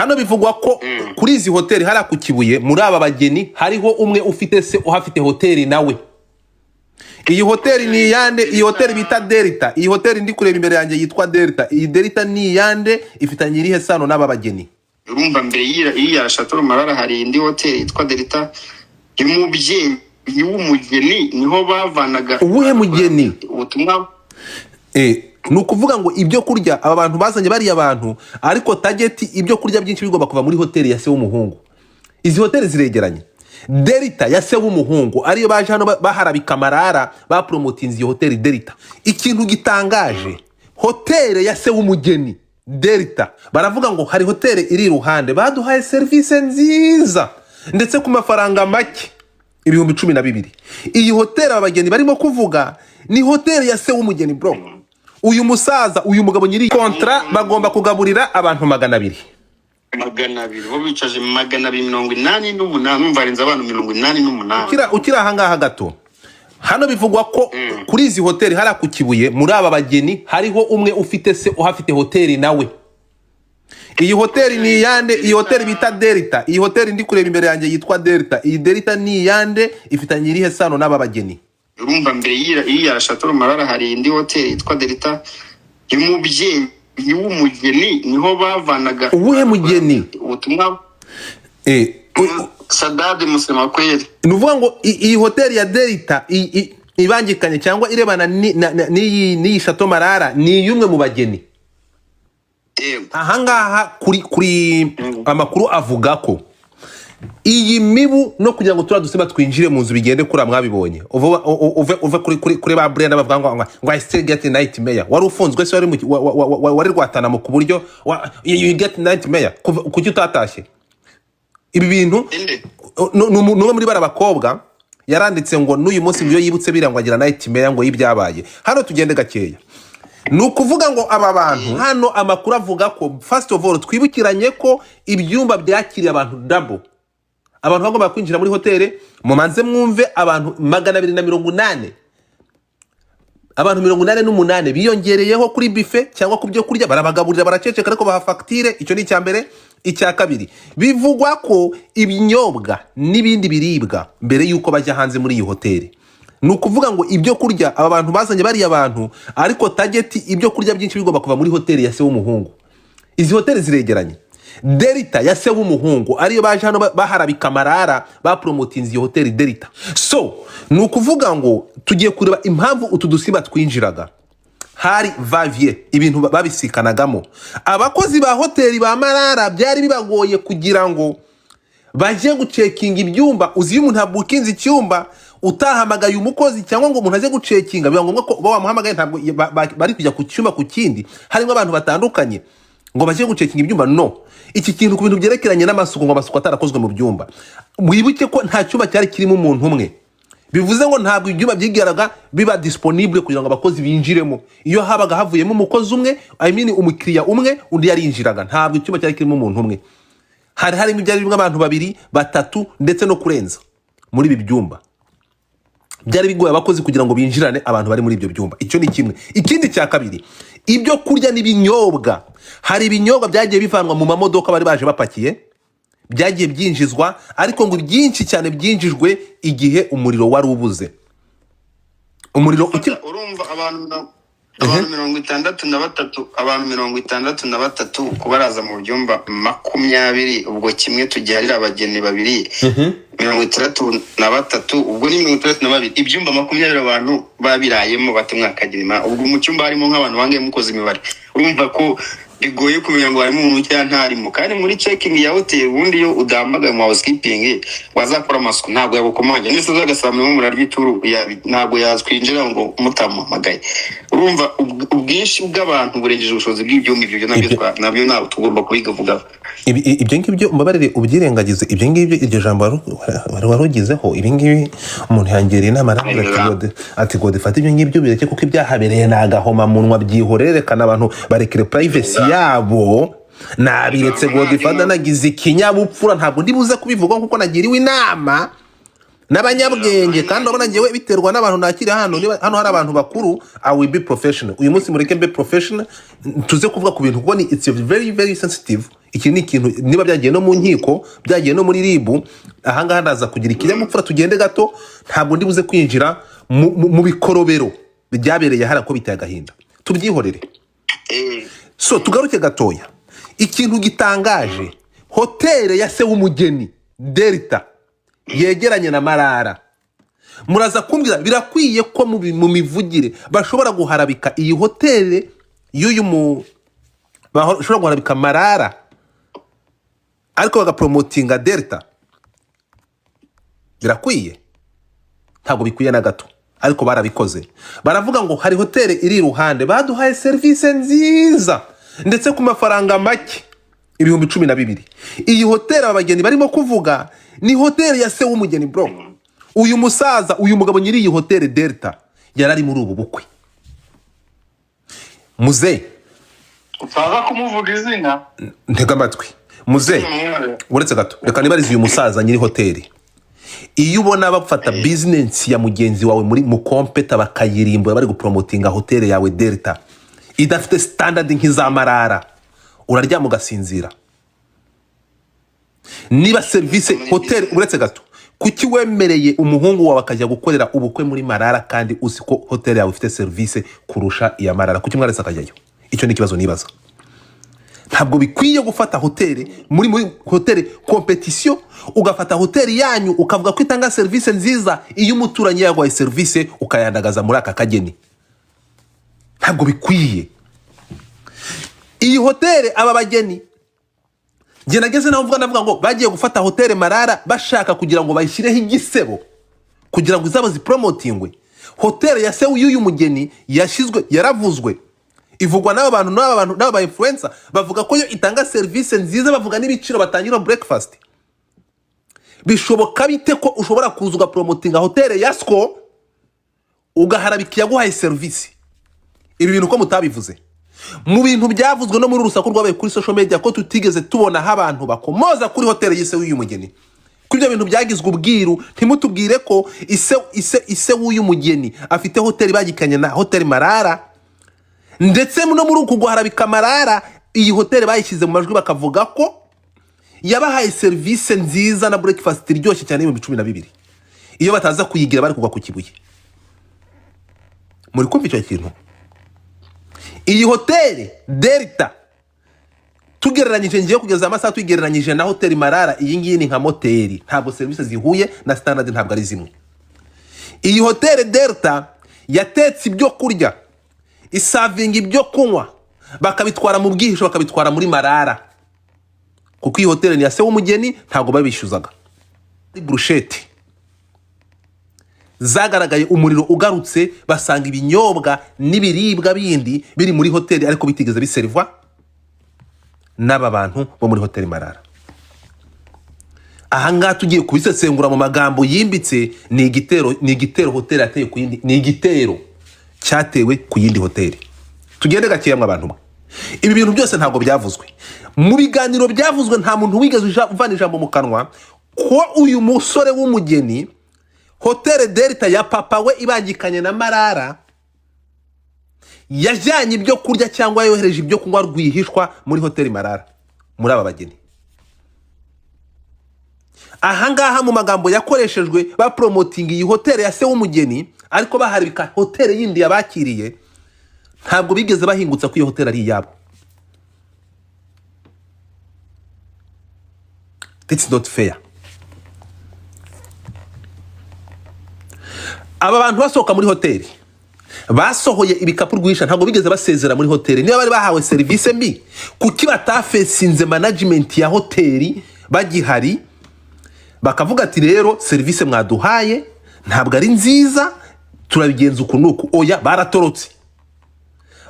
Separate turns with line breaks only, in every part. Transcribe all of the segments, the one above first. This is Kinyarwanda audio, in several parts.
Hano bivugwa ko kuri izi hoteli hariya ku Kibuye, muri aba bageni hariho umwe ufite se uhafite hoteli nawe. Iyi hoteli ni iyande? Iyi hoteli bita Delta, iyi hoteli ndi kureba imbere yanjye yitwa Delta, iyi Delta ni iyande? Ifitanye irihe sano n'aba bageni?
Urumva, mbere y'iya Chateau Marara hari indi hoteli yitwa Delta y'umubyeyi w'umugeni, niho bavanaga
Uwuhe mugeni?
ubutumwa.
Ni ukuvuga ngo ibyo kurya aba bantu bazanye, bariya bantu, ariko target ibyo kurya byinshi bigomba kuva muri hoteli ya se w'umuhungu. Izi hoteli ziregeranye. Delta ya se w'umuhungu ariyo baje hano baharabika Marara, bapromotinze iyo hoteli Delta. Ikintu gitangaje, hoteli ya se w'umugeni Delta, baravuga ngo hari hoteli iri iruhande baduhaye serivisi nziza ndetse ku mafaranga make, 12,000. Iyi hoteli aba bageni barimo kuvuga ni hoteli ya se w'umugeni, bro. Uyu musaza, uyu mugabo nyiri contrat, bagomba kugaburira abantu 200.
200, bo bicaje 288, umva, harenze abantu 88.
Ukiri ahangaha gato, hano bivugwa ko kuri izi hoteli hariya ku Kibuye, muri aba bageni hariho umwe ufite se uhafite hoteli nawe. Iyi hoteli ni iyande? Iyi hoteli bita Delta, iyi hoteli ndi kureba imbere yanjye yitwa Delta, iyi Delta ni iyande? Ifitanye irihe sano n'aba bageni?
Urumva, mbere y'iya Chateau Marara hari indi hoteli yitwa Delta y'umubyeyi w'umugeni, niho bavanaga
Uwuhe mugeni?
ubutumwa. Sadade Musemakweli.
Ni ukuvuga ngo iyi hoteli ya Delta ibangikanye cyangwa irebana n'iyi Chateau Marara ni iy'umwe mu bageni.
Yego.
Ahangaha kuri amakuru avuga ko iyi mibu no kugira ngo turiya dusimba twinjire mu nzu bigende kuriya mwabibonye. Uve kuri ba Brenda bavuga ngo "I still get nightmare." Wari ufunzwe se? Wari mu wari Rwatanamo ku buryo you get nightmare? Kuki utatashye ibi bintu?
Inde?
Ni umwe muri bariya bakobwa yaranditse ngo n'uyu munsi ngo iyo yibutse biriya ngo agira nightmare ngo y'ibyabaye. Hano tugende gakeya. Ni ukuvuga ngo aba bantu hano amakuru avuga ko, first of all, twibukiranye ko ibyumba byakiriye abantu double, abantu bagomba kwinjira muri hoteli. Mumanze mwumve, abantu 280, abantu 88 biyongereyeho kuri buffet cyangwa ku byo kurya. Barabagaburira, baraceceka, ariko baha fagitire. Icyo ni icya mbere. Icya kabiri, bivugwa ko ibinyobwa n'ibindi biribwa mbere y'uko bajya hanze muri iyi hoteli, ni ukuvuga ngo ibyo kurya aba bantu bazanye, bariya bantu, ariko target ibyo kurya byinshi bigomba kuva muri hoteli ya se w'umuhungu. Izi hoteli ziregeranye. Delta ya se w'umuhungu ariyo baje hano baharabika Marara, bapromotinze iyo hoteli Delta. So ni ukuvuga ngo tugiye kureba impamvu utu dusimba twinjiraga. Hari va-et-vient, ibintu babisikanagamo. Abakozi ba hoteli ba Marara byari bibagoye kugira ngo bajye gucekinga ibyumba. Uzi iyo umuntu abukinze icyumba utahamagaye umukozi cyangwa ngo umuntu aze gucekinga, biba ngombwa ko uba wamuhamagaye. Ntabwo bari kujya ku cyumba ku kindi harimo abantu batandukanye ngo bajye gucekinga ibyumba. No iki kintu ku bintu byerekeranye n'amasuku, ngo amasuku atarakozwe mu byumba. Wibuke ko nta cyumba cyari kirimo umuntu umwe, bivuze ngo ntabwo ibyumba byigeraga biba disponible kugira ngo abakozi binjiremo. Iyo habaga havuyemo umukozi umwe, I mean umukiriya umwe, undi yarinjiraga. Ntabwo icyumba cyari kirimo umuntu umwe. Hari harimo ibyari birimo abantu babiri, batatu ndetse no kurenza muri ibi byumba. Byari bigoye abakozi kugira ngo binjirane abantu bari muri ibyo byumba. Icyo ni kimwe. Ikindi cya kabiri, ibyo kurya n'ibinyobwa, hari ibinyobwa byagiye bivanwa mu mamodoka bari baje bapakiye, byagiye byinjizwa, ariko ngo byinshi cyane byinjijwe igihe umuriro wari ubuze, umuriro ukiri
Urumva, abantu 63, abantu 63 kubaraza mu byumba 20, ubwo kimwe tugiharira abageni babiri, 63, ubwo ni 62, ibyumba 20 abantu babirayemo bate? Mwakagira imana. Ubwo mu cyumba harimo nk'abantu bangahe mukoze imibare? Urumva ko bigoye kumenya ngo harimo umuntu cyangwa ntarimo. Kandi muri checking ya hoteli, ubundi iyo udahamagaye mu housekeeping wazakora amasuku, ntabwo yagukomanya ndetse uzagasanga murimo murarya ituru, ntabwo yakwinjira ngo mutamuhamagaye. Urumva, ubwinshi bw'abantu burengeje ubushobozi bw'ibyumba. Ibyo nabyo nabyo ntabwo tugomba kubivugaho.
Ibyo ngibyo mbabarire ubyirengagize. Ibyo ngibyo, iryo jambo wari ugizeho, ibi ngibi umuntu yangiriye inama, arambwira ati ati gode fata ibyo ngibyo bireke, kuko ibyahabereye ni agahomamunwa, byihorere, rekana abantu barekere privacy yabo. Nabiretse, Godfather, nagize ikinyabupfura, ntabwo ndi buze kubivuga kuko nagiriwe inama n'abanyabwenge. Kandi urabona ngewe biterwa n'abantu nakira hano. Niba hano hari abantu bakuru, I will be professional. Uyu munsi mureke mbe professional, tuze kuvuga ku bintu kuko ni it's very very sensitive. Iki ni ikintu niba byagiye no mu nkiko, byagiye no muri RIB. Ahangaha ndaza kugira ikinyabupfura, tugende gato. Ntabwo ndi buze kwinjira mu bikorobero byabereye hariya ko biteye agahinda, tubyihorere. So tugaruke gatoya. Ikintu gitangaje, hoteli ya se w'umugeni Delta yegeranye na Marara. Muraza kumbwira, birakwiye ko mu mivugire bashobora guharabika iyi hoteli y'uyu mu bashobora guharabika Marara ariko bagapromotinga Delta? Birakwiye? Ntabwo bikwiye na gato, ariko barabikoze. Baravuga ngo hari hoteli iri iruhande baduhaye serivisi nziza ndetse ku mafaranga make, 12,000. Iyi hoteli aba bageni barimo kuvuga ni hoteli ya se w'umugeni, bro. Uyu musaza, uyu mugabo nyiri iyi hoteli Delta yari ari muri ubu bukwe, muze.
Utaza kumuvuga izina.
Ntega amatwi, muze. Uretse gato, reka nibarize uyu musaza nyiri hoteli. Iyo ubona bafata business ya mugenzi wawe muri mu competa bakayirimbura, bari gupromotinga hoteli yawe Delta idafite standard nk'iza Marara, uraryama ugasinzira? Niba serivisi hoteli, uretse gato, kuki wemereye umuhungu wawe akajya gukorera ubukwe muri Marara kandi uzi ko hoteli yawe ifite serivisi kurusha iya Marara? Kuki mwaretse akajyayo? Icyo ni ikibazo nibaza. Ntabwo bikwiye gufata hoteli muri hoteli competition, ugafata hoteli yanyu ukavuga ko itanga serivisi nziza, iyo umuturanyi yaguhaye serivisi ukayandagaza muri aka kageni. Ntabwo bikwiye. Iyi hoteli aba bageni, njye nageze naho mvuga, ndavuga ngo bagiye gufata hoteli Marara bashaka kugira ngo bayishyireho igisebo kugira ngo izabo zipromotingwe. Hoteli ya se y'uyu mugeni yashyizwe, yaravuzwe, ivugwa n'aba bantu, n'aba bantu, n'aba ba influencer, bavuga ko yo itanga serivisi nziza, bavuga n'ibiciro batangira breakfast. Bishoboka bite ko ushobora kuza ugapromotinga hoteli ya Sco, ugaharabika iyaguhaye serivisi? Ibi bintu ko mutabivuze mu bintu byavuzwe no muri urusaku rwabaye kuri social media, ko tutigeze tubona aho abantu bakomoza kuri hoteli y'ise w'uyu mugeni, ko ibyo bintu byagizwe ubwiru? Ntimutubwire ko ise w'uyu mugeni afite hoteli bagikanye na hoteli Marara, ndetse no muri uku guharabika Marara, iyi hoteli bayishyize mu majwi, bakavuga ko yabahaye serivisi nziza na breakfast iryoshye cyane 12,000. Iyo bataza kuyigira bari kugwa ku Kibuye. Muri kumva icyo kintu? Iyi hoteli Delta, tugereranyije, ngiye kugeza amasaha tugereranyije na hoteli Marara, iyi ngiyi ni nka moteri. Ntabwo serivisi zihuye na standard, ntabwo ari zimwe. Iyi hoteli Delta yatetse ibyo kurya, iservinga ibyo kunywa, bakabitwara mu bwihisho, bakabitwara muri Marara, kuko iyi hoteli ni iya se w'umugeni, ntabwo babishyuzaga. Burusheti zagaragaye, umuriro ugarutse basanga ibinyobwa n'ibiribwa bindi biri muri hoteli ariko bitigeze biserivwa n'aba bantu bo muri hoteli Marara. Ahangaha tugiye kubisesengura mu magambo yimbitse, ni igitero, ni igitero hoteli yateye ku yindi, ni igitero cyatewe ku yindi hoteli. Tugende gakeya mwe abantu mwe. Ibi bintu byose ntabwo byavuzwe mu biganiro byavuzwe. Nta muntu wigeze uvana ijambo mu kanwa ko uyu musore w'umugeni, hoteli Delta ya papa we ibangikanye na Marara, yajyanye ibyo kurya cyangwa yohereje ibyo kunywa rwihishwa muri hoteli Marara muri aba bageni. Ahangaha mu magambo yakoreshejwe bapromotinga iyi hoteli ya se w'umugeni ariko baharibika hoteli yindi yabakiriye, ntabwo bigeze bahingutsa ko iyo hoteli ari iyabo. It's not fair. Aba bantu basohoka muri hoteli basohoye ibikapu rwihisha, ntabwo bigeze basezera muri hoteli. Niba bari bahawe serivisi mbi, kuki batafesinze management ya hoteli bagihari, bakavuga ati: "Rero serivisi mwaduhaye ntabwo ari nziza, turabigenza uku n'uku"? Oya, baratorotse,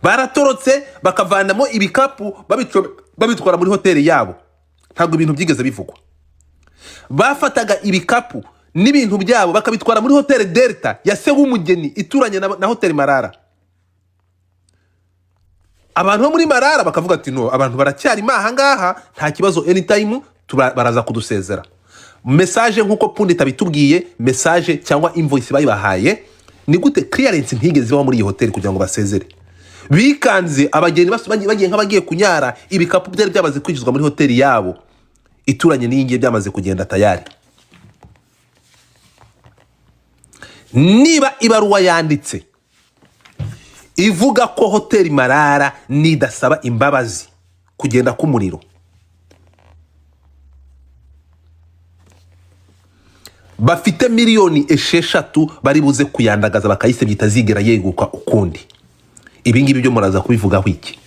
baratorotse, bakavanamo ibikapu babitwara muri hoteli yabo. Ntabwo ibintu byigeze bivugwa. Bafataga ibikapu n'ibintu byabo bakabitwara muri hoteli Delta ya se w'umugeni ituranye na hoteli Marara. Abantu bo muri Marara bakavuga ati: "No, abantu baracyarimo aha ngaha, nta kibazo, anytime baraza kudusezera." Message, nk'uko Pundi itabitubwiye, message cyangwa invoice bayibahaye ni gute? Clearance ntigeze ibaho muri iyi hoteli kugira ngo basezere. Bikanze abageni bagiye nk'abagiye kunyara, ibikapu byari byamaze kwinjizwa muri hoteli yabo ituranye n'iyi ngiyi byamaze kugenda tayari. Niba ibaruwa yanditse ivuga ko hoteli Marara nidasaba imbabazi kugenda k'umuriro, bafite 6 miliyoni bari buze kuyandagaza bakayisebya itazigera yeguka ukundi. Ibi ngibi byo muraza kubivugaho iki?